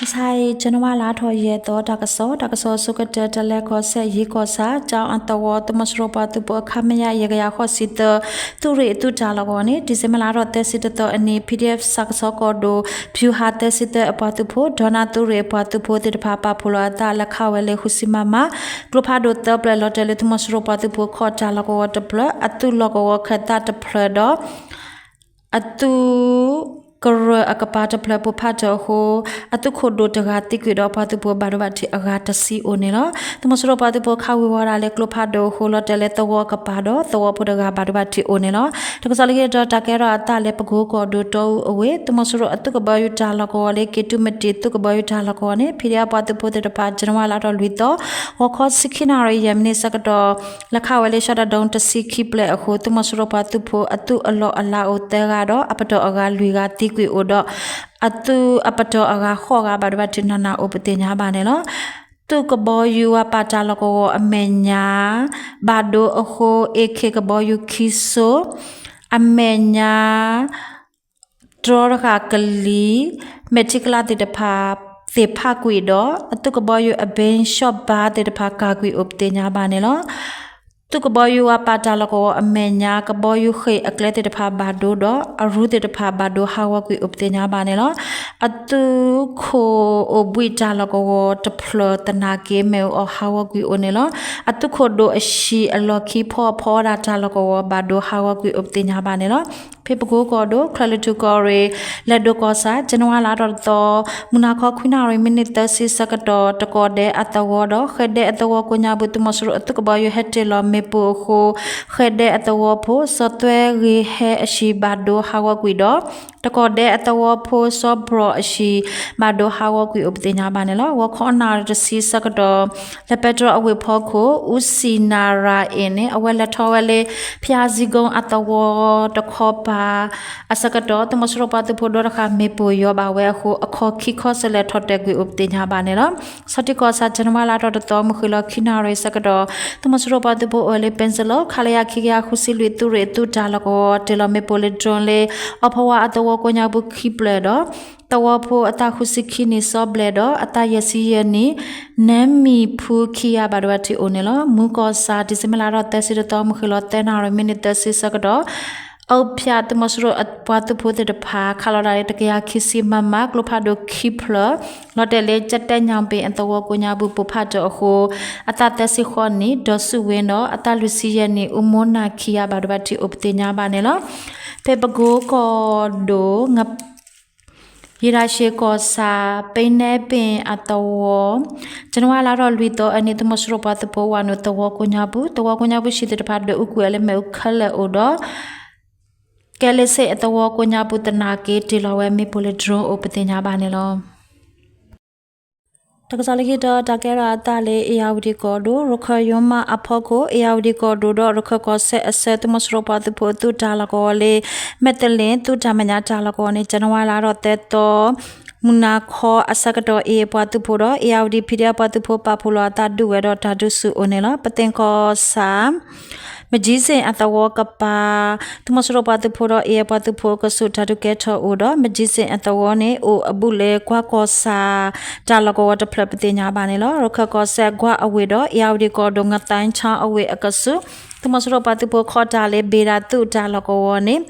မဆါအံၤ ဇန်နဝါလါထီၣ်ယဲၢ်သီ တၢ်ကစီၣ်, တၢ်ကစီၣ်အဆိကတၢၢ် တလဲၤကီၢ်စဲၣ် ယ့ၣ်ကီၢ်ဆၣ် ကၠီအသဝီ သုးမီၤစိရိၤပှၤသုးဖိ ခမရ ယဲၢ်ကယၤဃိးဆံသၢ သုးရ့ၣ်အသုးတၢ်လီၢ်ကဝီၤန့ၣ် ဒံၣ်စ့ဘၢၣ်လါထီၣ်သၢဆံတသီအနံၤ ပီၣ်ဒံၣ်အဲၣ်ဖ် စးကဆီကီၢ်ဒိၣ် ဖၠူဟးသၢဆံသၢအပှၤသုးဖိ ဒီးနၢ်သုးရ့ၣ်အပှၤသုးဖိသ့ၣ်တဖၣ် ပာ်ဖှိၣ်လီၤအသး လဲၤခးဝဲလၢ ဃုဆံမမ ကျိဖးဒိၣ်သၢဖျၢၣ် လီၤတဲာ်လၢ သုးမီၤစိရိၤပှၤသုးဖိခီၣ်တၢ်လီၢ်ကဝီၤတဖျၢၣ်, အသုးလီၢ်ကဝီၤခၢၣ်သးတဖျၢၣ်ဒီး အသုးကရၢၢ်အကပၤတဖျၢၣ် ပိၢ်ဖးထၢၣ်အဃိ အသုးခိၣ်ဒိၣ်တဂၤသံကွံာ်ဒီး ပှၤသုးဖိဘၣ်ဒိဘၣ်ထံးအဂၤတဆံအိၣ်န့ၣ်လီၤ. သုးမီၤစိရိၤပှၤသုးဖိခးဝံၤဝဲဒၣ်လၢကျိဖးဒိၣ်အဃိ လီၤတဲာ်လၢသဝီကပၤဒီး သဝီဖိတဂၤဘၣ်ဒိဘၣ်ထံးအိၣ်န့ၣ်လီၤ. တၢ်ကစီၣ်လၢခံတတီၤ တၢ်ကဲထီၣ်အသးလၢပကိၤကီၢ်ဒိၣ်တီအူအဝ့ၢ် သုးမီၤစိရိၤအသုးကဘီယူၤတၢ်လီၢ်ကဝီၤလၢ က့ၤတုၤမတံၤသုးကဘီယူၤတၢ်လီၢ်ကဝီၤန့ၣ် ဖံးဒ့ၣ်အပှၤသုးဖိသ့ၣ်တဖၣ် ဇန်နဝါလါထီၣ်လွံၢ်သီ ဂီၤခီဆံခံနၣ်ရံၣ် ယဲၢ်မံးနံးဆၢကတီၢ် လဲၤခးဝဲလၢ ရှးတဒိၣ်တဆံခံဖျၢၣ်အဃိ သုးမီၤစိရိၤပှၤသုးဖိအသုးအလီၢ်အလၤအိၣ်သၢဂၤဒီး အပတီၢ်အဂၤလွံၢ်ဂၤသံကွံာ်အိၣ်ဒီး အသုးအပတီၢ်အဂၤဃိးဂၤဘၣ်ဒိဘၣ်ထံးနးနးအိၣ်ပသ့ၣ်ညါဘၣ်န့ၣ်လီၤ. သုးကဘီယူၤဝၤပာ်တၢ်လီၢ်ကဝီၤအမဲာ်ညါ ဘၣ်ဒိအဃိ AK ကဘီယူၤခံစိ အမဲာ်ညါ တြီတဃာ်ကလံၤ မဲာ်ထံကလါသ့ၣ်တဖၣ် သ့ၣ်ဖးကွံာ်ဒီး အသုးကဘီယူၤအဘ့ၣ် ရှီၣ်ဘါသ့ၣ်တဖၣ် ကၤကွံာ်အိၣ်ပသ့ၣ်ညါဘၣ်န့ၣ်လီၤ. သုးကဘီယူၤဝၤပာ်တၢ်လီၢ်ကဝီၤအမဲာ်ညါ ကဘီယူၤဃ့ၢ်အကျဲသ့ၣ်တဖၣ်ဘၣ်ဒိဒီး အရူသ့ၣ်တဖၣ်ဘၣ်ဒိဟးဂီၤကွံာ်အိၣ်ပသ့ၣ်ညါဘၣ်န့ၣ်လီၤ. အသုးခိၣ်အိၣ်ဘှံးတၢ်လီၢ်ကဝီၤတဖျၢၣ်သနာ်က့ မ့ၣ်အူအီၣ်ဟးဂီၤကွံာ်အိၣ်န့ၣ်လီၤ. အသုးခိၣ်ဒိၣ်အဟံၣ်အလီၢ်ခံဖီအဖီဝဲဒၣ်တၢ်လီၢ်ကဝီၤ ဘၣ်ဒိဟးဂီၤကွံာ်အိၣ်ပသ့ၣ်ညါဘၣ်န့ၣ်လီၤ. ဖဲပကိၤကီၢ်ဒိၣ် ချၢၣ်လွံၢ်ထူၣ်ကီၢ်ရ့ၣ် လဲၤဒိၣ်ကီၢ်ဆၣ် ဇန်နဝါလါထီၣ်တသီ မုၢ်နၤခီခွံနၣ်ရံၣ် မံးနံးသၢဆံဆၢကတီၢ် တကီၢ်ဒဲးအသဝီဒီး ဃဲၤဒဲးအသဝီကိးညါပူၤ သုးမီၤစိရိၤအသုးကဘီယူၤဟဲတ့ၢ်လီၤမ့ၣ်ပိၢ်အဃိ ဃဲၤဒဲးအသဝီဖိ စီၤသွဲဂ့ၤဟဲအဟံၣ်ဘၣ်ဒိဟးဂီၤကွံာ်ဒီး တကီၢ်ဒဲးအသဝီဖိ စီၤဘြီၣ်အဟံၣ် ဘၣ်ဒိဟးဂီၤကွံာ်အိၣ်ပသ့ၣ်ညါဘၣ်န့ၣ်လီၤ. ဂီၤခီနၣ်ရံၣ်တဆံဆၢကတီၢ် လၢပဲတြီအဝ့ၢ်ဖီခိၣ် အူစံၣ်နၣ်ရၤအ့ၣ်န့ၣ် အဝဲလဲၤထီၣ်ဝဲလၢ ဖၠါစံကိအသဝီတခီပၤ အဆၢကတီၢ် သုးမီၤစိရိၤပှၤသုးဖိဒီတဃၣ်မ့ၣ်ပိၢ်ယီၤဘၣ်ဝဲအဃိ အခီၣ်ခံခီစၢၤလဲၣ်ထီၣ်တဲာ်ကွံာ်အိၣ်ပသ့ၣ်ညါဘၣ်န့ၣ်လီၤ. ဆီထံကီၢ်ဆၣ် ဇန်နဝါလါထီၣ်တသီ မုၢ်ဃ့ၢ်လီၤခံနၣ်ရံၣ်ဆၢကတီၢ် သုးမီၤစိရိၤပှၤသုးဖိအိၣ်ဝဲလၢ ပ့စလီ ခလရ ခံကယၤဃုဆံလွံၢ် သုးရ့ၣ်အသုးတၢ်လီၢ်ကဝီၤ တ့ၢ်လီၤမ့ၣ်ပိၢ်လၢ drone လၢ အီဖီဝါအသဝီကိးညါပူၤခံဖျၢၣ်ဒီး သဝီဖိအသးဃုဆံခံနံၣ် စီၤဘျဲၣ်ဒီး အသးယဲၢ်ဆံယဲၢ်နံၣ် နၢမံၤဖူခံဂၤဘၣ်ဒိဘၣ်ထံးအိၣ်န့ၣ်လီၤ. မူၤကီၢ်ဆၣ် ဒံၣ်စ့ဘၢၣ်လါထီၣ်သၢဆံတသီ မုၢ်ဃ့ၢ်လီၤသၢနၣ်ရံၣ် မံးနံးသၢဆံဆၢကတီၢ် အုဖၠး သုးမီၤစိရိၤပှၤသုးဖိသ့ၣ်တဖၣ် ခးလီၤဒၣ်လၢ တကယၤခံဆံ မမ ကျိဖးဒိၣ်ခံဖျၢၣ် လီၤတဲာ်လၢ ကၠၢတဲညၣ်ဘ့ၣ်အသဝီကိးညါပူၤ ပိၢ်ဖးထၢၣ်အဃိ အသးသၢဆံဃိးနံၣ် ဒီးဆူၣ်ဝ့ဒီး အသးလွံၢ်ဆံယဲၢ်နံၣ် အူမိၢ်နၢ်ခံဂၤဘၣ်ဒိဘၣ်ထံးအိၣ်ပသ့ၣ်ညါဘၣ်န့ၣ်လီၤ. ဖဲပကိၤကီၢ်ဒိၣ် ယရၢ်ရှ့ကီၢ်ဆၣ် ပ့နဲပ့ၣ်အသဝီ ဇန်နဝါလါထီၣ်လွံၢ်သီအနံၤ သုးမီၤစိရိၤပှၤသုးဖိဝးနုာ်သဝီကိးညါပူၤ သဝီကိးညါပူၤ ဟံၣ်သ့ၣ်တဖၣ်ဒွဲၣ်အူကွံာ်အီၤလၢမ့ၣ်အူခဲလၢာ်အိၣ်ဒီး ကဲလ့စ့ၣ်အသဝီကိးညါပူၤသနာ်က့ တ့ၢ်လီၤဝဲမ့ၣ်ပိၢ်လၢ drone အိၣ်ပသ့ၣ်ညါဘၣ်န့ၣ်လီၤ. တၢ်ကစီၣ်လၢခံတတီၤ တၢ်ကဲထီၣ်အသးလၢ အ့ၣ်ယၣ်ဝတံၣ်ကီၢ်ဒိၣ် ရခၢၣ်ယိၤမးအဖီခိၣ် အ့ၣ်ယၣ်ဝတံၣ်ကီၢ်ဒိၣ်ဒီး ရခၢၣ်ကီၢ်စဲၣ်အဆၢ သုးမီၤစိရိၤပှၤသုးဖိအသုးတၢ်လီၢ်ကဝီၤလၢ မဲာ်သလ့ၣ်သုးတၢ်မဲာ်ညါတၢ်လီၢ်ကဝီၤန့ၣ် ဇန်နဝါလါထီၣ်သၢသီ မုၢ်နၤခီအဆၢကတီၢ် အ့ၣ်ယၣ်ပှၤသုးဖိဒီး အ့ၣ်ယၣ်ဝတံၣ် PDF ပှၤသုးဖိပာ်ဖှိၣ်လီၤအသးဒုးဝဲဒီးတၢ်ဒုးဆူၣ်အိၣ်န့ၣ်လီၤ. ပသ့ၣ်ကီၢ်ဆၣ် မကၠံစ့ၣ်အသဝီကပၤ သုးမီၤစိရိၤပှၤသုးဖိဒီး အ့ၣ်ယၣ်ပှၤသုးဖိအကဆူးတၢ်ဒုးကဲထီၣ်အိၣ်ဒီး မကၠံစ့ၣ်အသဝီန့ၣ် အိၣ်အဘူးလၢကွၢ်ကီၢ်ဆၣ် တၢ်လီၢ်ကဝီၤတဖျၢၣ်ပသ့ၣ်ညါဘၣ်န့ၣ်လီၤ. ရခၢၣ်ကီၢ်စဲၣ်ကွၢ်အဝ့ၢ်ဒီး အ့ၣ်ယၣ်ဝတံၣ်ကီၢ်ဒိၣ် ငသဲဆၣ်အဝ့ၢ်အကဆူး သုးမီၤစိရိၤပှၤသုးဖိခီတၢ်လၢ ဘ့ၣ်ဒၣ်သုးတၢ်လီၢ်ကဝီၤန့ၣ်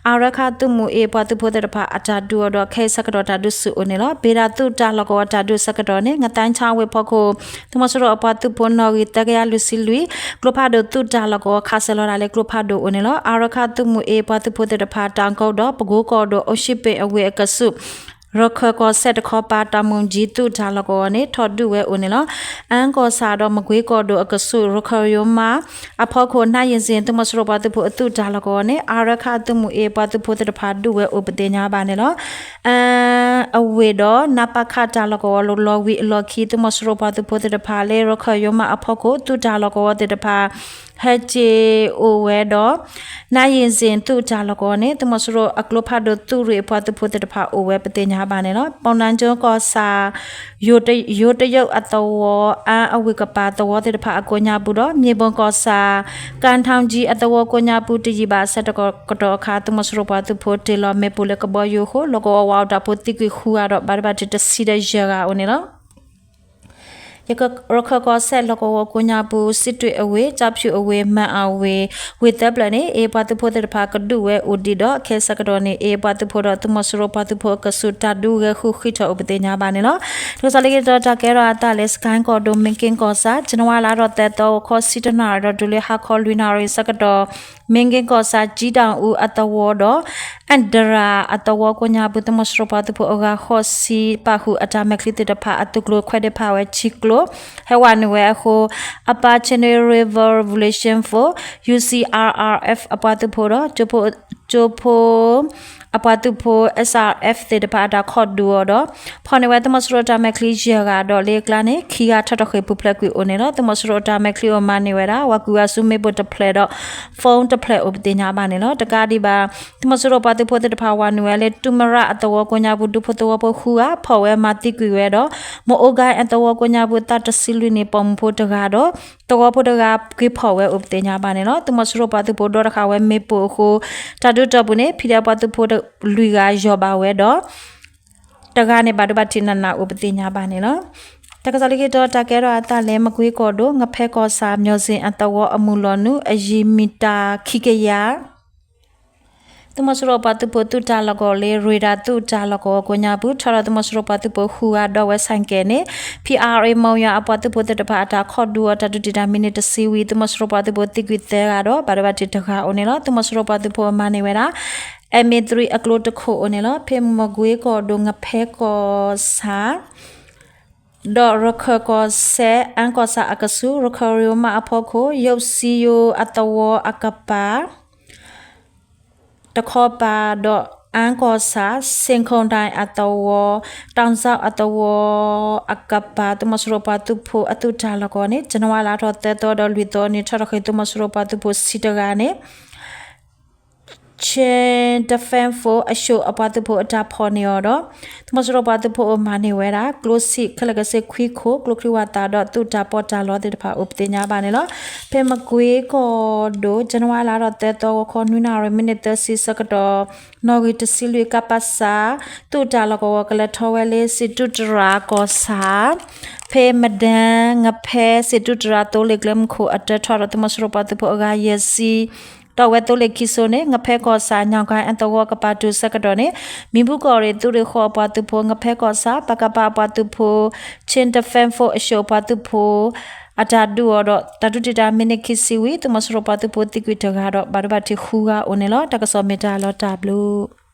အါရခၣ်သုးမုၢ်အ့ၣ်ပှၤသုးဖိသ့ၣ်တဖၣ်အတၢ်ဒုးအိၣ်ဒီး ခဲအံၤဆၢကတီၢ်တၢ်ဒုးဆူၣ်အိၣ်န့ၣ်လီၤ. ဘ့ၣ်ဒၣ်သုးတၢ်လီၢ်ကဝီၤတၢ်ဒုးဆၢကတီၢ်န့ၣ် ငသဲဆၣ်အဝ့ၢ်ဖီခိၣ် သုးမီၤစိရိၤအပှၤသုးဖိနီၣ်ဂံၢ်သၢကယၤလွံၢ်ဆံလွံၢ် ကျိဖးဒိၣ်သုးတၢ်လီၢ်ကဝီၤခးစၢၤလီၤဒၣ်လၢကျိဖးဒိၣ်အိၣ်န့ၣ်လီၤ. အါရခၣ်သုးမုၢ်အ့ၣ်ပှၤသုးဖိသ့ၣ်တဖၣ် တၢ်ကီဒီး ပကိကီၢ်ဒိၣ် အိၣ်ၡံးပ့ၣ်အဝ့ၢ်အကဆူး ရခၢၣ်ကီၢ်စဲၣ်တခီပၤ တၢ်မုၢ်ကၠံသုးတၢ်လီၢ်ကဝီၤန့ၣ် ထီၣ်ဒုးဝဲအိၣ်န့ၣ်လီၤ. အၣ်ကီၢ်ဆၣ်ဒီးမကွ့ကီၢ်ဒိၣ်အကဆူး ရခၢၣ်ယိၤမး အဖီခိၣ် နၢ်ယ့ၣ်စ့ၣ် သုးမီၤစိရိၤပှၤသုးဖိအသုးတၢ်လီၢ်ကဝီၤန့ၣ် အါရခၣ်သုးမုၢ်အ့ၣ်ပှၤသုးဖိသ့ၣ်တဖၣ်ဒုးဝဲအိၣ်ပသ့ၣ်ညါဘၣ်န့ၣ်လီၤ. အဝ့ၢ်ဒီး နပခ တၢ်လီၢ်ကဝီၤလီၤဝံၤအလီၢ်ခံ သုးမီၤစိရိၤပှၤသုးဖိသ့ၣ်တဖၣ်လၢ ရခၢၣ်ယိၤမးအဖီခိၣ် သုးတၢ်လီၢ်ကဝီၤသ့ၣ်တဖၣ် ဟဲက့ၤအိၣ်ဝဲဒီး နါယံၤစ့ၣ် သုးတၢ်လီၢ်ကဝီၤန့ၣ် သုးမီၤစိရိၤအကျိဖးဒိၣ်သုးရ့ၣ်အပှၤသုးဖိသ့ၣ်တဖၣ်အိၣ်ဝဲပသ့ၣ်ညါဘၣ်န့ၣ်လီၤ. ပုၢ်နါကၠိကီၢ်ဆၣ် ယိၤတယုတ်အသဝီ အါအဝ့ၢ်ကပၤသဝီသ့ၣ်တဖၣ်အကိးညါပူၤဒီး မ့ၣ်ပိၢ်ကီၢ်ဆၣ် ကၣ်ထီၣ်ကၠံအသဝီကိးညါပူၤတယံာ်ဘၣ်အဆၢကတီၢ်အခါ သုးမီၤစိရိၤပှၤသုးဖိတ့ၢ်လီၤမ့ၣ်ပိၢ်လၢကဘီယူၤအဃိ လီၢ်ကဝီၤဝးအိၣ်တၢ်ဖိသံကွံာ်ဃုဂၤဒီး ဘၣ်ဒိဘၣ်ထံးတဆံဒီးယဲၢ်ဂၤအိၣ်န့ၣ်လီၤ. ရခၢၣ်ကီၢ်စဲၣ်လီၢ်ကဝီၤကိးညါပူၤ စံးတွ့အဝ့ၢ်, ကၠီဖၠူၣ်အဝ့ၢ်, မၢ်အဝ့ၢ်, ဝ့ၢ်သၢပျၢၤန့ၣ် အ့ၣ်ပှၤသုးဖိသ့ၣ်တဖၣ်ကဒုးဝဲအိၣ်ဒံးဒီး ခဲအံၤဆၢကတီၢ်န့ၣ် အ့ၣ်ပှၤသုးဖိဒီးသုးမီၤစိရိၤပှၤသုးဖိအကဆူး တၢ်ဒုးဂဲၤဃုာ်ဃံးထီၣ်အိၣ်ပသ့ၣ်ညါဘၣ်န့ၣ်လီၤ. တၢ်ကစီၣ်လၢခံတတီၤ တၢ်ကဲထီၣ်အသးလၢ စကဲၣ်ကီၢ်ဒိၣ် မ့ၣ်က့ၣ်ကီၢ်ဆၣ် ဇန်နဝါလါထီၣ်သၢသီ ဂီၤခီဆံတၢနၣ်ရံၣ်ဒီးတုၤလၢဟါခီလွံၢ်နၣ်ရံၣ်ဆၢကတီၢ် မ့ၣ်က့ၣ်ကီၢ်ဆၣ် ကၠံတၣ်အူအသဝီဒီး အၣ်ဒရၣ်အသဝီကိးညါပူၤ သုးမီၤစိရိၤပှၤသုးဖိအဂၤဃိးဆံ ပာ်ဃုာ်အတၢ်မဲာ်ချံသ့ၣ်တဖၣ်အသုးကျိၤခွဲးဒ့ဖးဝဲဆံကျိၤ ဟဲဝဲနုာ်ဝဲအဃိ Apache Neway River Revolution Force, U C R R F အပှၤသုးဖိဒီး ကၠိဖိ အပှၤသုးဖိ S R F သ့ၣ်တဖၣ်အတၢ်ခိးဒုးအီၤဒီး ဖီၣ်န့ၢ်ဝဲသုးမီၤစိရိၤတၢ်မဲာ်ချံယဲၢ်ဂၤဒီးလၢအကျါန့ၣ် ခံဂၤထီၣ်တဃ့ၢ်ပူၤဖျဲးကွံာ်အိၣ်န့ၣ်လီၤ. သုးမီၤစိရိၤတၢ်မဲာ်ချံအိၣ်မၤန့ၢ်ဝဲဒၣ် ဝၤကွံာ်ဝၤဆူမ့ၣ်ပိၢ်တဖျၢၣ်ဒီး phone တဖျၢၣ်အိၣ်ပသ့ၣ်ညါဘၣ်န့ၣ်လီၤ. တကးဒံးဘၣ် သုးမီၤစိရိၤပှၤသုးဖိသ့ၣ်တဖၣ်ဝးနုာ်ဝဲလၢ တူၢ်မရၣ်အသဝီကိးညါပူၤ ဒူဖိသဝီဖိဃုဂၤ ဖီၣ်ဝဲမၤသံကွံာ်ဝဲဒီး မ့ၣ်အူဂၤအသဝီကိးညါပူၤ သးတဆံလွံၢ်နံၣ်ပိာ်မုၣ်ဖိတဂၤဒီး သဝီဖိတဂၤက့ၤဖီၣ်ဝဲအိၣ်ပသ့ၣ်ညါဘၣ်န့ၣ်လီၤ. သုးမီၤစိရိၤပှၤသုးဖိဒီတဃာ်ဝဲမ့ၣ်ပိၢ်အဃိ တၢ်ဒုးတီၢ်ပူၤန့ၣ် ဖံးဒဲးပှၤသုးဖိလွံၢ်ဂၤယီၢ်ဘၣ်ဝဲဒီး တဂၤန့ၣ် ဘၣ်ဒိဘၣ်ထံးနးနးအိၣ်ပသ့ၣ်ညါဘၣ်န့ၣ်လီၤ. တၢ်ကစီၣ်လၢခံတတီၤ တၢ်ကဲထီၣ်အသးလၢ မကွ့ကီၢ်ဒိၣ် ငဖဲကီၢ်ဆၣ် မၠီၣ်စ့ၣ်အသဝီအမုၢ်လီၤနုာ် အယံၤမံၣ်တၢ်ခံကယၤ သုးမီၤစိရိၤပှၤသုးဖိသုးတၢ်လီၢ်ကဝီၤလၢ ရ့ဒၣ်သုးတၢ်လီၢ်ကဝီၤကိးညါပူၤ ထီၣ်ဒီးသုးမီၤစိရိၤပှၤသုးဖိဃုဂၤဒီးဝဲဆၣ်ကဲန့ၣ် ဖံးအါရ့ မီယွၤအပှၤသုးဖိသ့ၣ်တဖၣ်အတၢ်ခိးဒုးအီၤ တၢ်ဒုးတံာ်တာ်မံးနံးတဆံဝံၤ သုးမီၤစိရိၤပှၤသုးဖိသံကွံာ်သၢဂၤဒီး ဘၣ်ဒိဘၣ်ထံးတဂၤအိၣ်န့ၣ်လီၤ. သုးမီၤစိရိၤပှၤသုးဖိအမၤန့ၢ်ဝဲဒၣ် M A three အကျိတခိၣ်အိၣ်န့ၣ်လီၤ. ဖဲမကွ့ကီၢ်ဒိၣ် ငဖဲကီၢ်ဆၣ် ဒီးရခၢၣ်ကီၢ်စဲၣ် အၣ်ကီၢ်ဆၣ်အကဆူး ရခၢၣ်ရ့ၣ်မးအဖီခိၣ် ယိးစံယိးအသဝီအကပၤ တခီပၤဒီး အၣ်ကီၢ်ဆၣ် စ့ၣ်ခိၣ်ဒၣ်အသဝီ တီၣ်စၣ်အသဝီအကပၤ သုးမီၤစိရိၤပှၤသုးဖိအသုးတၢ်လီၢ်ကဝီၤန့ၣ် ဇန်နဝါလါထီၣ်သၢသီဒီးလွံၢ်သီန့ၣ် ထီၣ်တဃ့ၢ်သုးမီၤစိရိၤပှၤသုးဖိဆံတဂၤန့ၣ် Chin Defense Force အၡိၣ်အပှၤသုးဖိအတၢ်ဖီၣ်န့ၢ်အီၤဒီး သုးမီၤစိရိၤပှၤသုးဖိအမၤန့ၢ်ဝဲဒၣ် ကျိဆံးခဲလၢာ်ခဲဆ့ခွံခိၣ် ကျိချံဝၣ်သၣ်ဒီးသုးတၢ်ပီးတၢ်လီသ့ၣ်တဖၣ်အိၣ်ပသ့ၣ်ညါဘၣ်န့ၣ်လီၤ. ဖဲမကွ့ကီၢ်ဒိၣ် ဇန်နဝါလါထီၣ်သၢသီ ဂီၤခီနွံနၣ်ရံၣ် မံးနံးသၢဆံဆၢကတီၢ် နီၣ်ဂံၢ်တဆံလွံၢ် ကပစ သုးတၢ်လီၢ်ကဝီၤကလဲၤထီၣ်ဝဲလၢ စံးတူတရၣ်ကီၢ်ဆၣ် ဖဲမဒၢ ငဖဲ စံးတူတရၣ်သိလ့ၣ်ကျဲမုၢ်ခိၣ်အတၢထီၣ်ဒီး သုးမီၤစိရိၤပှၤသုးဖိအဂၤယဲၢ်ဆံ ဒီးဝဲသိလ့ၣ်ခံစိၤန့ၣ် ငဖဲကီၢ်ဆၣ် ညၣ်ကၣ်အသဝီကပၤတုၤဆၢကတီၢ်န့ၣ် မံၤဘူကီၢ်ရ့ၣ်သုးရ့ၣ်ဃီအပှၤသုးဖိ ငဖဲကီၢ်ဆၣ် ပကဖ အပှၤသုးဖိ Chin Defense Force အၡိၣ်အပှၤသုးဖိ အတၢ်ဒုးအီၤဒီး တၢ်ဒုးတံာ်တာ်မံးနံးခံဆံဝံၤ သုးမီၤစိရိၤပှၤသုးဖိသံကွံာ်တဂၤဒီး ဘၣ်ဒိဘၣ်ထံးဃုဂၤအိၣ်န့ၣ်လီၤ. တၢ်ကစီၣ်မ့ၢ်တၢ်လီၤတၢ်ဘျုး